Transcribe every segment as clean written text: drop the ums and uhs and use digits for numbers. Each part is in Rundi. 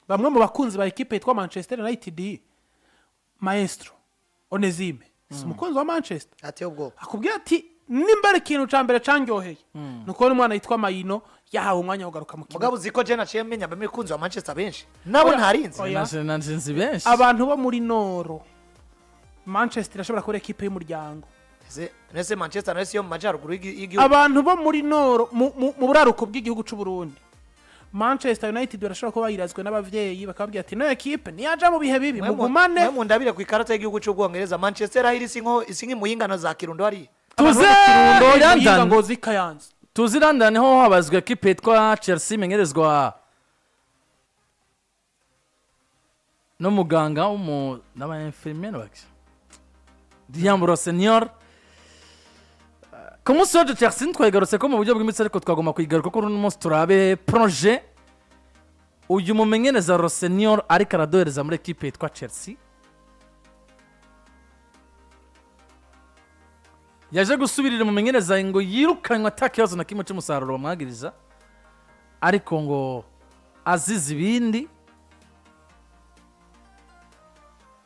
Bamwe mu bakunzi ba ekipe yitwa Manchester United, Maestro Onezime si umukunzi wa Manchester, ateye ubwoba. Akubwira ati nimba ari ikintu ca mbere candyoheye, ni ukubona umwana yitwa Mainoo yahawe umwanya wo kugaruka mu kibuga. Mugabo uzi ko je naciye menya abakunzi ba Manchester benshi nabo Oya, ntarinzi. oya. Nanje nzi benshi. Abantu bo muri nord, Manchester irashobora kuba ekipe y'umuryango. Ese Manchester nayo si yo mu majyaruguru y'igihugu? Abantu bo muri nord, mu buraruko bw'igihugu c'u Burundi, Manchester United barashobora kuba bayirazwe n'abavyeyi, bakababwira ati: "No ekipe niyaja mu bihe bibi, mugumane." Mwe mundabire ku ikarata y'igihugu cy'Ubwongereza, Manchester aho iri si nk'imuyingano za Kirundo hariya. Tuze Kirundo, i Muyinga, London. Ngozi, Kayanza. Tuzi i London ho habazwa ekipe yitwa Chelsea imenyerezwa n'umuganga w'umu n'aba infirmier baki Liam Rosenior. Ku munsi w'ejo Chelsea ntitwayigarutse ko mu buryo bw'imitsi, ariko twagomba kuyigaruka ko uno munsi turabe projet uyu mumenyereza Rosenior ariko aradohereza muri ekipe yitwa Chelsea. Yaje gusubirira umumenyereza ngo yirukanywe ata kibazo na kimwe cy'umusaruro bamwagiriza, ariko ngo azize ibindi.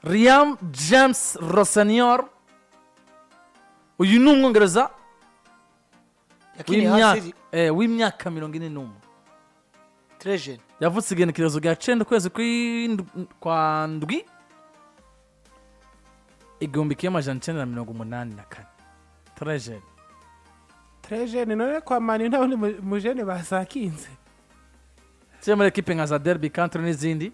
Liam James Rosenior, uyu ni Umwongereza yakiniye hasi. w'imyaka 41. Très jeune. Yavutse igenekerezo rya 9 ukwezi kwa ndwi 1984. Très jeune. Très jeune. None kwa Mani nta wundi mujene basakinze? Kiri muri ekipe nka za Derby County n'izindi.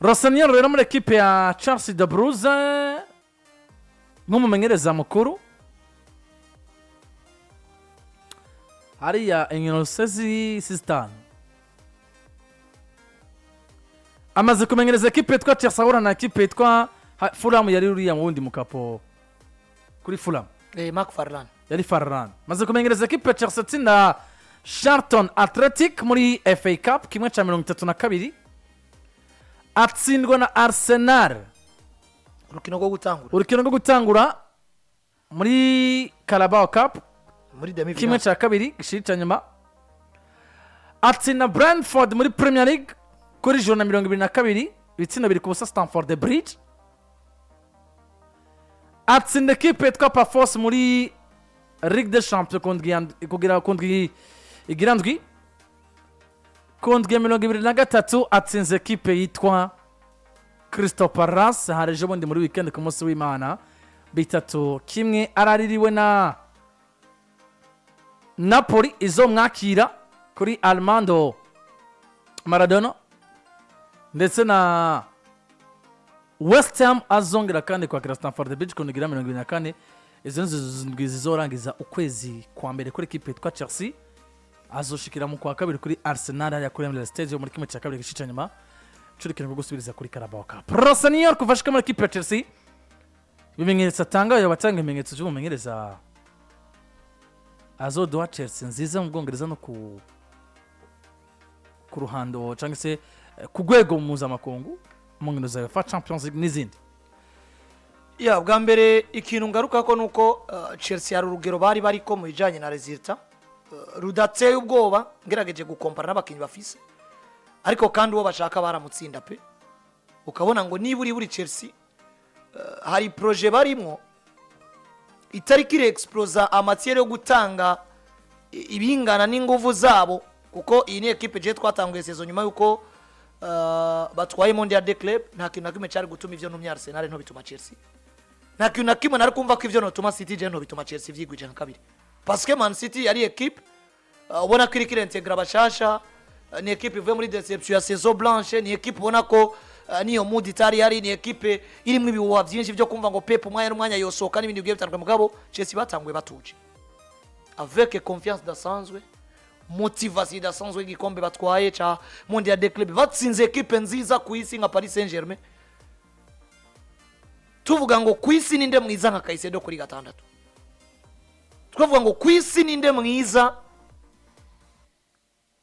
Rosenior rero muri ekipe ya Chelsea de Bruze nk'umumenyereza mukuru hariya inkino se zitanu amaze kumenyereza ekipe yitwa Chelsea, ahura na ekipe yitwa Fulham. Yari uriya mu wundi mukapo kuri Fulham. Mark Farlan. Yari Farran. Maze kumenyereza ekipe ya Chelsea atsinda Charlton Athletic muri FA Cup 1/32, atsindwa na Arsenal urukino rwo gutangura urukino rwo gutangura muri Carabao Cup muri demi kimwe cya kabiri gishiri cya nyuma, atsinda Brentford muri Premier League kuri joro na 22, ibitsinda 2-0, Stamford Bridge. Atsinda ekipe yitwa Pafos muri Ligue des Champions ku ndwi kugira ku ndwi igira ndwi, ku ndwi ya 23 atsinze ekipe yitwa Crystal Palace, hari ejo bundi muri weekend ku munsi w'Imana, 3-1. Araririwe na Napoli izomwakira kuri Armando Maradona, ndetse na West Ham azongera kandi kwakira Stamford Bridge ku ndwi ya 24. Izo nizo ndwi zizorangiza ukwezi kwa mbere kuri ekipe yitwa Chelsea. Azoshikira mu kwa kabiri kuri Arsenal hariya kuri Emirates Stadium muri 1/2 gice nyuma curikira rwo gusubiriza kuri Carabao Cup. Rosenior kuva ashika muri ekipe ya Chelsea, ibimenyetso atanga, yoba atanga ibimenyetso by'umumenyereza azoduha Chelsea nziza mu Bwongereza no ku ruhando cyangwa se ku rwego mpuzamakungu mu nkino za UEFA Champions League n'izindi. Ya, bwa mbere ikintu ngaruka ko nuko Chelsea hari urugero bari bariko mu bijanye na résultat rudateye ubwoba ngerageje gukompara n'abakinnyi bafise, ariko kandi uwo bashaka baramutsinda pe. Ukabona ngo niba uri buri Chelsea, hari projet barimwo itariki irexplosa amatière yo gutanga ibingana n'inguvu zabo, kuko iyi ni ekipe je twatanguye saison nyuma yuko batwaye Mondial de Club, nta kintu na kimwe cyari gutuma ivyo ntumye Arsenal nto bituma Chelsea, nta kintu na kimwe nari kumva ko ivyo notuma City je nto bituma Chelsea vyigwije nka kabiri, parce que Man City yari ekipe ubona ko iriko irintegra bashasha, ni ekipe ivuye muri déception ya saison blanche, ni ekipe ubona ko niyo mood itari yari, ni ekipe irimo ibihuha byinshi byo kumva ngo Pep umwanya n'umwanya yosohoka n'ibindi bigiye bitandukanye. Mugabo Chelsea batanguye batuje avec confiance idasanzwe, motivation idasanzwe y'igikombe batwaye ca Mondial de Club, batsinze ekipe nziza ku isi nka Paris Saint-Germain. Tuvuga ngo ku isi ninde mwiza nka Caicedo kuri gatandatu, twavuga ngo ku isi ninde mwiza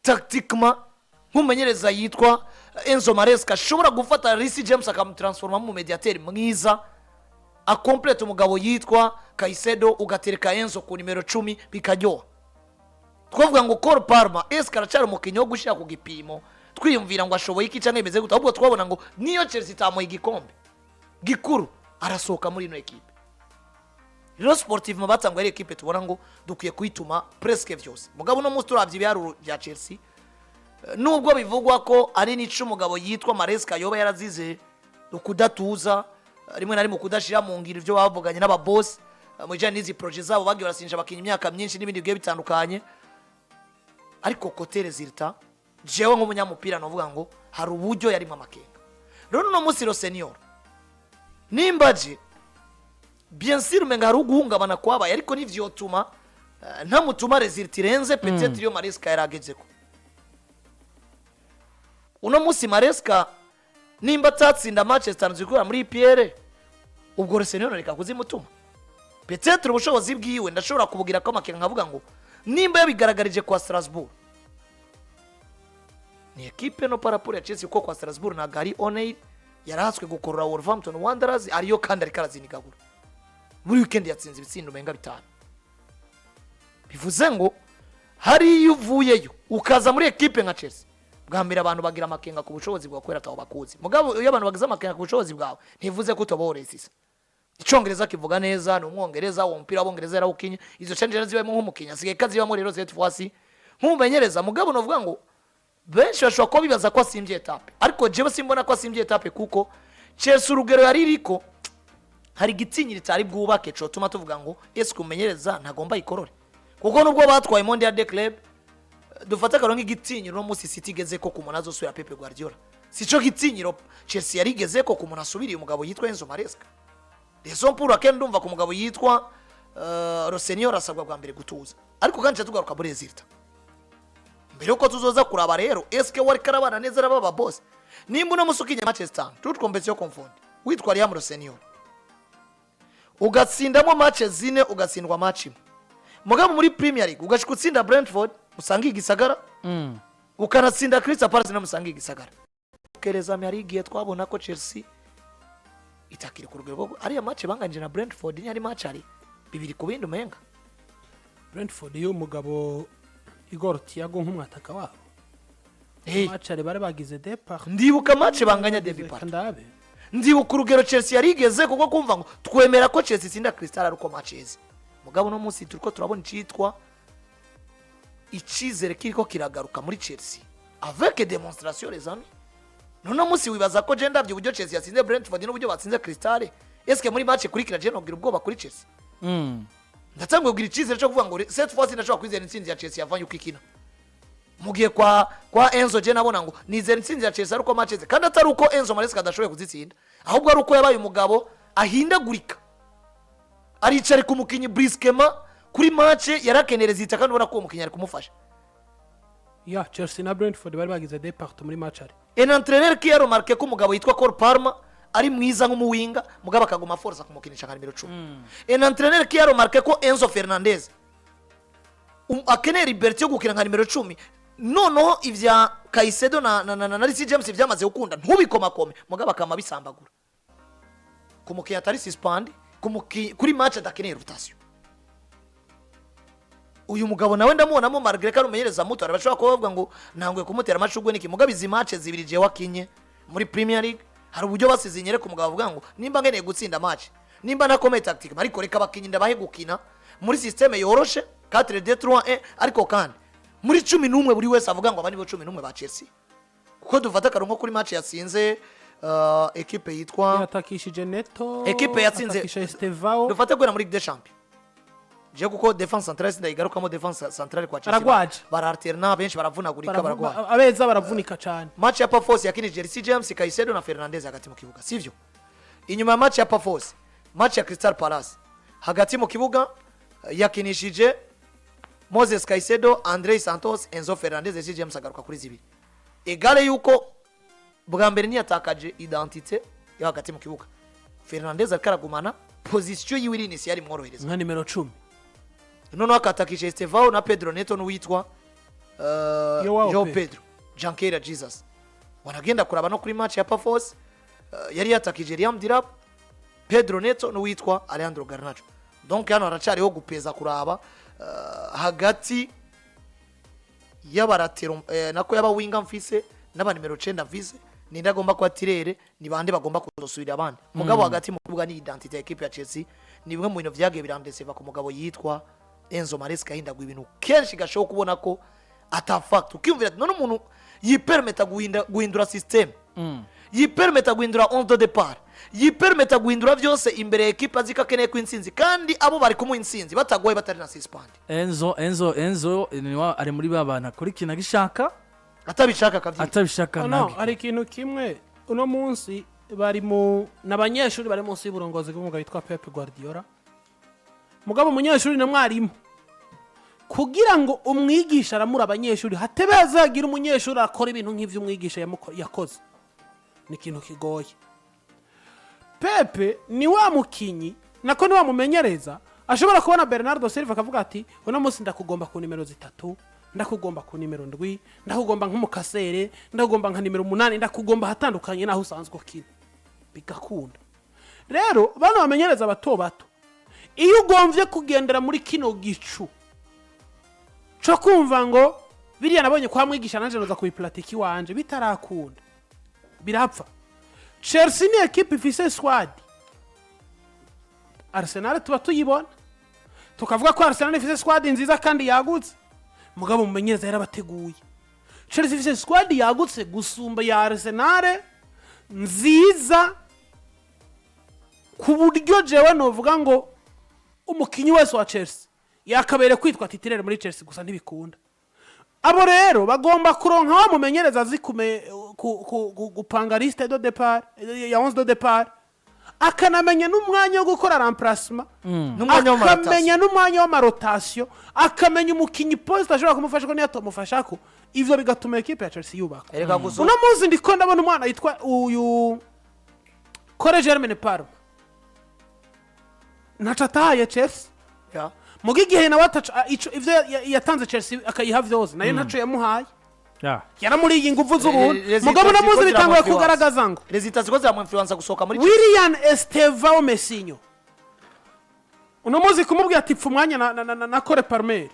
tactiquement nk'umumenyereza yitwa Enzo Maresca ashobora gufata Reece James akamutransforma mu médiateur mwiza akomplete umugabo yitwa Caicedo, ugatereka Enzo ku nimero 10 bikaryoha. Twavuga ngo Cole Palmer eske aracyari umukinnyi wo gushyira ku gipimo Twiyumvira ngo ashoboye iki canke bimeze gute, ahubwo twabona ngo niyo Chelsea itamuha igikombe gikuru, arasohoka muri ino ekipe. Rero sportivement batangwa ari ekipe tubona ngo dukwiye kuyituma presque vyose. Mugabo uno munsi turavye ibiharuro bya Chelsea, nubwo bivugwa ko ari n'ico umugabo yitwa Maresca yoba yarazize ukudatuza, rimwe na rimwe kudashira mu ngiro ivyo bavuganye n'ababosi mu bijanye n'izi projet zabo bagiye barasinja abakinyi imyaka myinshi n'ibindi bigiye bitandukanye. Ariko côté résultat, jewe nk'umunyamupira novuga ngo hari uburyo yarimo amakenga. Rero uno munsi Rosenior nimba aje, bien sûr umenga hari uguhungabana kwabaye, ariko ntivyotuma ntamutuma résultat irenze peut-être iyo Maresca yaragezeko. Uno munsi Maresca nimba atatsinda match zitanu zikurira muri EPL, ubwo Rosenior reka kuzimutuma. Peut-être ubushobozi bwiwe ndashobora kubugira ko amakenga, nkavuga ngo nimba yabigaragarije kwa Strasbourg, ni ekipe no par rapport ya Chelsea, kuko kwa Strasbourg ntabwo ari O'Neil yarahatswe gukorora Wolverhampton Wanderers ariyo, kandi ariko arazinigagura muri weekend yatsinze ibitsindo umenga bitanu. Bivuze ngo hariyo uvuyeyo ukaza muri ekipe nka Chelsea, bwa mbere abantu bagira amakenga ku bushobozi bwawe kubera ataho bakuzi. Mugabo iyo abantu bagize amakenga ku bushobozi bwawe, ntivuze ko utoboreza. Icyongereza kivuga neza, ni Umwongereza, uwo mupira w'Abongereza yarawukinye. Izo change zibamo nk'umukinnyi asigaye kazibamo. Rero cette fois-ci nk'umumenyereza, mugabo novuga ngo benshi bashobora kuba bibaza ko asimbye étape, ariko jewe simbona ko asimbye étape, kuko Chelsea urugero yari iriko hari igitinyiro itari bwubake cotuma tuvuga ngo ese umumenyereza ntagomba ayikorore. Kuko nubwo batwaye Mondial de Club, dufate akaro nk'igitinyiro uno munsi City igeze ko ku muntu azosubira Pep Guardiola, sico gitinyiro Chelsea yari igeze ko ku muntu asubiriye umugabo yitwa Enzo Maresca. Raison pour laquelle ndumva ku mugabo yitwa Rosenior asabwa bwa mbere gutuza, ariko kandi tugaruka muri résultat mbere yuko tuzoza kuraba. Rero eske wari karabana neza araba boss? Nimba uno musi ukinye match zitanu, toutes compétitions confondues, witwa Liam Rosenior, ugatsindamo match zine, ugatsindwa match imwe, mugabo muri Premier League ugashika utsinda Brentford usanga igisagara, ukanatsinda Crystal Palace na musanga igisagara kereza, hari igihe twabona ko Chelsea itakiri ku rugero rwo ariya match banganyije na Brentford, ni ari match ari 2-2 umenga. Brentford y'umugabo Igor Thiago nk'umwataka wabo. Match bari bagize départ. Ndibuka match banganya début partout. Ndabe. Ndibuka urugero Chelsea yari igeze, kuko kumva ngo twemera ko Chelsea itsinda Crystal ari uko match ize. Mugabo uno munsi turiko turabona icitwa icizere kiriko kiragaruka muri Chelsea avec démonstration, les amis. None munsi wibaza ko je ndavye uburyo Chelsea yatsinze Brentford n'uburyo batsinze Crystal, eske muri match ikurikira je nogira ubwoba kuri Chelsea? Ndatanguye kugira icizere cyo kuvuga ngo cette fois ndashobora kwizera intsinzi ya Chelsea yavanye uko ikina, mu gihe kwa Enzo je nabona ngo nizera intsinzi ya Chelsea ari uko match ze, kandi atari uko Enzo Maresca adashoboye kuzitsinda, ahubwo ari uko yabaye umugabo ahindagurika, aricarika umukinnyi brusquement kuri match yarakeneye résultat, kandi ubona ko uwo mukinnyi ari kumufasha. Ya, Chelsea na Brentford bari bagize départ muri match ari. Un entraîneur qui a remarqué ko umugabo yitwa Cole Palmer ari mwiza nk'umuwinga, mugabo akaguma forza kumukinisha nka nimero 10. Un entraîneur qui a remarqué ko Enzo Fernandez akeneye liberté yo gukina nka nimero 10, noneho ivya Caicedo na Reece James vyamaze gukunda ntubikomakome, mugabo akama bisambagura ku mukinnyi atari suspendu, kuri match adakeneye rotation. Uyu mugabo nawe ndamubonamo, malgré ko ari umumenyereza muto, hari abashobora kuba bavuga ngo ntanguye kumutera amashugwe niki, mugabo izi match zibiri jewe akinye muri Premier League, hari uburyo basize inyereka umugabo avuga ngo nimba nkeneye gutsinda match, nimba nakomeye tactique, ariko reka abakinyi ndabahe gukina muri système yoroshe 4 2 3 1, ariko kandi muri 11 buri wese avuga ngo aba nibo 11 ba Chelsea. Kuko dufata akarongo kuri match yatsinze ekipe yitwa Yatakishije Neto. Ekipe yatsinze atakisha Estevao. Dufate guhera muri Ligue des Champions, je kuko défense centrale sindayigarukamo. Défense centrale kwa Chelsea Baragwaje. Baralterna, benshi baravunagurika, baragwaye. Abeza baravunika cyane. Match ya Pafos yakinije Reece James, Caicedo na Fernandez hagati mu kibuga, sivyo? Inyuma ya match ya Pafos, match ya Crystal Palace, hagati mu kibuga yakinishije Moses Caicedo, Andrei Santos, Enzo Fernandez, Reece James agaruka kuri zibiri. Égale yuko bwa mbere ntiyatakaje identité yo hagati mu kibuga. Fernandez ariko aragumana position yiwe iri initiale imworohereza nka nimero 10. Noneho akatakisha Estevao na Pedro Neto n'uwitwa Joao Joao Pedro. Pedro Jankeira Jesus. Wanagenda kuraba no kuri match ya Pafos, yari yatakije Liam Delap, Pedro Neto n'uwitwa Alejandro Garnacho. Donc hano haracariho gupeza kuraba hagati y'abaratero nako y'abawinga mfise. N'aba nimero 9 mvise, ninde agomba kuba titulaire, ni bande bagomba kuzosubira abandi. Mugabo hagati mu kibuga ni identité ya équipe ya Chelsea. Ni bimwe mu bintu vyagiye birandeseva ku mugabo yitwa Enzo Maresca, yahindagwa ibintu kenshi gashoboka, kubona ko ata fact. Ukiyumvira ati none umuntu yipermeta guhindura système, yipermeta guhindura 11 de départ, yipermeta guhindura byose imbere ya équipe, azi ko akeneye ko intsinzi, kandi abo bari kumuha intsinzi batagoye, batari na suspend. Enzo ni ari muri ba bantu akora ikintu agishaka, atabishaka akabyita. Atabishaka. No, ntabwo hari ikintu kimwe uno munsi bari mu n'abanyeshuri bari munsi y'uburongozi bw'umugabo witwa Pep Guardiola. Mugabo umunyeshuri na mwarimu, kugira ngo umwigisha aramure abanyeshuri, hatebe hazagira umunyeshuri akora ibintu nk'ivyo umwigisha yakoze, ni ikintu kigoye. Pepe ni wa mukinyi, nako ni wa mumenyereza ashobora kubona Bernardo Silva akavuga ati: "Uno munsi ndakugomba ku nimero 3, ndakugomba ku nimero 7, ndakugomba nk'umukasere, ndakugomba nka nimero 8, ndakugomba ahatandukanye n'aho usanzwe ukina." Bigakunda. Rero bano bamenyereza bato bato, iyo ugomvye kugendera muri kino gicu co kumva ngo biriya nabonye kwa mwigisha, nanje noza kubipratika iwanje, bitarakunda, birapfa. Chelsea ni ekipe ifise squad. Arsenal tuba tuyibona tukavuga ko Arsenal ifise squad nziza kandi yagutse, mugabo umumenyereza yarabateguye. Chelsea ifise squad yagutse gusumba ya Arsenal, nziza ku buryo jewe novuga ngo umukinyi wese wa Chelsea yakabereye kwitwa titulaire muri Chelsea, gusa ntibikunda. Abo rero bagomba kuronka wa mumenyereza azi gupanga liste de départ ya 11 de départ, akanamenya n'umwanya wo gukora remplacement, n'umwanya w'ama rotation. Akamenya n'umwanya w'ama rotation, akamenya umukinyi poste ashobora kumufasha ko niyo atomufasha ko ivyo bigatuma ekipe ya Chelsea yubaka. Erega gusa Uno munsi ndiko ndabona umwana yitwa uyu Cole Jermaine Palmer, ntaco atahaye Chelsea. Muga igihe nawe ataco ivyo yatanze Chelsea akayiha vyose, nayo ntaco yamuhaye. Yaramuriye inguvu z'ubuntu. Mugabo uno munsi bitanguye kugaragaza ngo Résultats ziko ziramuinfluensa gusohoka muri Chelsea. Willian Estevao Messinho, uno munsi kumubwira ati pfa umwanya na Cole Palmer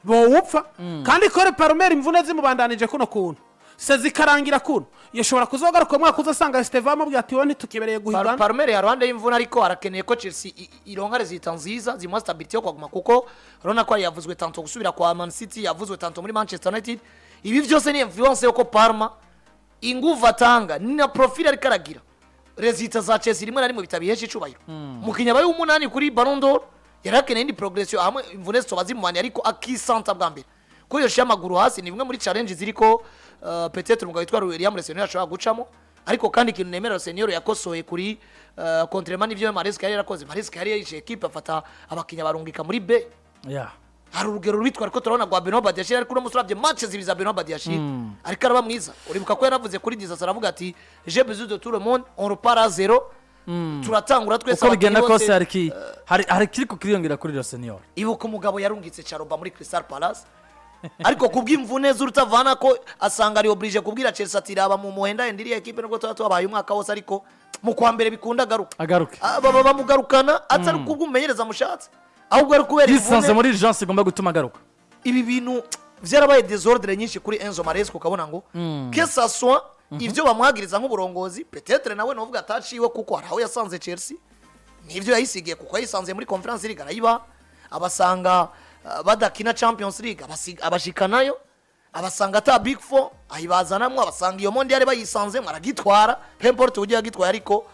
bowupfa, kandi Cole Palmer imvune zimubandanije kuno kuntu se zikarangira kuno, yashobora kuzogaruka umwaka uza asanga Estevao amubwira ati wowe ntitukibereye guhigana. Palmer ya ruhande y'imvune, ariko arakeneye ko Chelsea ironka résultats nziza zimuha stabilité yo kwaguma, kuko urabona ko yavuzwe tantôt gusubira kwa Man City, yavuzwe tantôt muri Manchester United. Ibi byose ni influence yuko Palmer inguvu atanga ni na profil ariko aragira, résultats za Chelsea rimwe na rimwe bitabihesha icubahiro. Umukinnyi abaye umunani kuri Ballon d'Or yari akeneye indi progression, hamwe imvune zitoba zimumaniye, ariko akisanta bwa mbere ko yoshiye amaguru hasi. Ni bimwe muri challenge ziriko peut-être umugabo witwa William Rosenior ashobora gucamo. Ariko kandi ikintu nemera, Rosenior yakosoye kuri contrairement n'ivyo Maresca yari yarakoze. Maresca yari yarishe équipe, afata abakinnyi barungika muri B. Hari urugero rwitwa, ariko turabona rwa Benoit Badiashile, ariko uno munsi uravye match zibiri za Benoit Badiashile ariko araba mwiza. Uribuka ko yaravuze kuri Disas, aravuga ati: "J'ai besoin de tout le monde, on repart à zéro, turatangura twese." Uko bigenda Abakinnyi kose, bose. hari kiriko kiriyongera kuri Rosenior. Ibuka umugabo yarungitse Chalobah muri Crystal Palace, ariko kubw'imvune z'urutavana ko asanga ari obligé kubwira Chelsea ati: "Raba mu muhenda iriya équipe, nubwo tuba tubabaye umwaka wose, ariko mu kwa mbere bikunda agaruka." Agaruke. Ah, baba bamugarukana atari kubw'umumenyereza mushatse, ahubwo ari kubera yisanze imvune. Muri urgence igomba gutuma agaruka. Ibi bintu byarabaye désordre nyinshi kuri Enzo Maresca, ukabona ngo que ça soit ibyo bamwagiriza nk'uburongozi, peut-être nawe novuga ataciwe, kuko hari aho yasanze Chelsea n'ibyo yayisigiye, kuko yayisanze muri Conference League arayiba, abasanga badakina Champions League, abashikanayo, abasanga ata Big Four ayibazanamwo, abasanga iyo Mondial bayisanzemo aragitwara, peu importe uburyo yagitwaye, ariko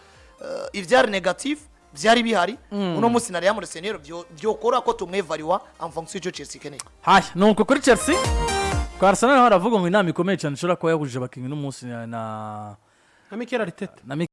ivyari négatif byari bihari. Uno munsi na Liam Rosenior vyokora ko tumwevariwa en fonction y'icyo Chelsea ikeneye. Haya, nuko kuri Chelsea. Kwa Arsenal naho haravuga ngo inama ikomeye cyane ishobora kuba yahuje abakinnyi n'umunsi na Na Mikel Arteta. Na